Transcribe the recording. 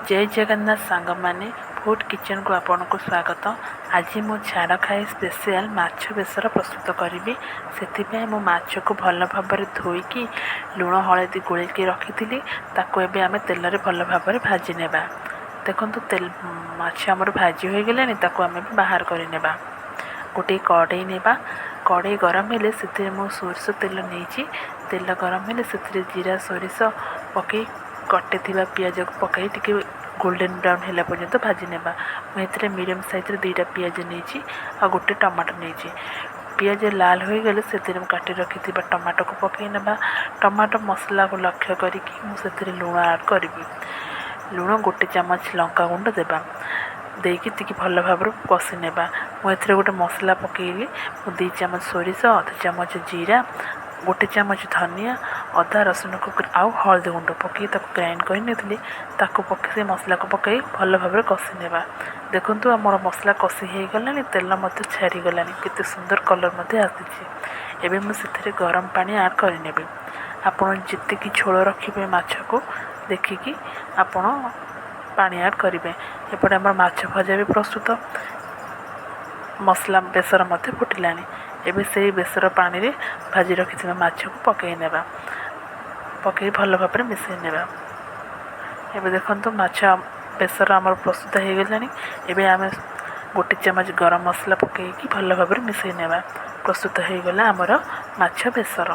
ଜୟ ଜଗନ୍ନାଥ ସାଙ୍ଗମାନେ, ଫୁଡ଼୍ କିଚେନ୍କୁ ଆପଣଙ୍କୁ ସ୍ୱାଗତ। ଆଜି ମୁଁ ଛାଡ଼ଖାଇ ସ୍ପେଶିଆଲ୍ ମାଛ ବେସର ପ୍ରସ୍ତୁତ କରିବି। ସେଥିପାଇଁ ମୁଁ ମାଛକୁ ଭଲ ଭାବରେ ଧୋଇକି ଲୁଣ ହଳଦୀ ଗୋଳେଇକି ରଖିଥିଲି। ତାକୁ ଏବେ ଆମେ ତେଲରେ ଭଲ ଭାବରେ ଭାଜି ନେବା। ଦେଖନ୍ତୁ, ତେଲ ମାଛ ଆମର ଭାଜି ହୋଇଗଲାଣି। ତାକୁ ଆମେ ବାହାର କରିନେବା। ଗୋଟିଏ କଡ଼େଇ ନେବା। କଡ଼େଇ ଗରମ ହେଲେ ସେଥିରେ ମୁଁ ସୋରିଷ ତେଲ ନେଇଛି। ତେଲ ଗରମ ହେଲେ ସେଥିରେ ଜିରା, ସୋରିଷ ପକାଇ କଟିଥିବା ପିଆଜକୁ ପକାଇ ଟିକେ ଗୋଲ୍ଡେନ୍ ବ୍ରାଉନ୍ ହେଲା ପର୍ଯ୍ୟନ୍ତ ଭାଜି ନେବା। ମୁଁ ଏଥିରେ ମିଡ଼ିୟମ୍ ସାଇଜ୍ର 2ଟା ପିଆଜ ନେଇଛି ଆଉ ଗୋଟେ ଟମାଟୋ ନେଇଛି। ପିଆଜ ଲାଲ ହୋଇଗଲେ ସେଥିରେ ମୁଁ କାଟି ରଖିଥିବା ଟମାଟୋକୁ ପକାଇ ନେବା। ଟମାଟୋ ମସଲାକୁ ଲକ୍ଷ୍ୟ କରିକି ମୁଁ ସେଥିରେ ଲୁଣ ଆଡ଼୍ କରିବି। ଲୁଣ, ଗୋଟେ ଚାମଚ ଲଙ୍କା ଗୁଣ୍ଡ ଦେବା। ଦେଇକି ଟିକେ ଭଲ ଭାବରେ କଷି ନେବା। ମୁଁ ଏଥିରେ ଗୋଟେ ମସଲା ପକାଇଲି। ମୁଁ 2 ଚାମଚ ସୋରିଷ, ଅଧ ଚାମଚ ଜିରା, ଗୋଟେ ଚାମଚ ଧନିଆ, ଅଦା ରସୁଣକୁ ଆଉ ହଳଦୀ ଗୁଣ୍ଡ ପକାଇ ତାକୁ ଗ୍ରାଇଣ୍ଡ କରିନେଇଥିଲି। ତାକୁ ପକାଇ, ସେ ମସଲାକୁ ପକାଇ ଭଲ ଭାବରେ କଷି ନେବା। ଦେଖନ୍ତୁ, ଆମର ମସଲା କଷି ହେଇଗଲାଣି, ତେଲ ମଧ୍ୟ ଛାଡ଼ିଗଲାଣି, କେତେ ସୁନ୍ଦର କଲର୍ ମଧ୍ୟ ଆସିଛି। ଏବେ ମୁଁ ସେଥିରେ ଗରମ ପାଣି ଆଡ଼୍ କରିନେବି। ଆପଣ ଯେତିକି ଝୋଳ ରଖିବେ, ମାଛକୁ ଦେଖିକି ଆପଣ ପାଣି ଆଡ଼୍ କରିବେ। ଏପଟେ ଆମର ମାଛ ଭଜା ବି ପ୍ରସ୍ତୁତ, ମସଲା ବେସର ମଧ୍ୟ ଫୁଟିଲାଣି। ଏବେ ସେଇ ବେସର ପାଣିରେ ଭାଜି ରଖିଥିବା ମାଛକୁ ପକାଇ ନେବା। ପକାଇ ଭଲ ଭାବରେ ମିଶାଇ ନେବା। ଏବେ ଦେଖନ୍ତୁ, ମାଛ ବେସର ଆମର ପ୍ରସ୍ତୁତ ହୋଇଗଲାଣି। ଏବେ ଆମେ ଗୋଟେ ଚାମଚ ଗରମ ମସଲା ପକାଇକି ଭଲ ଭାବରେ ମିଶାଇ ନେବା। ପ୍ରସ୍ତୁତ ହୋଇଗଲା ଆମର ମାଛ ବେସର।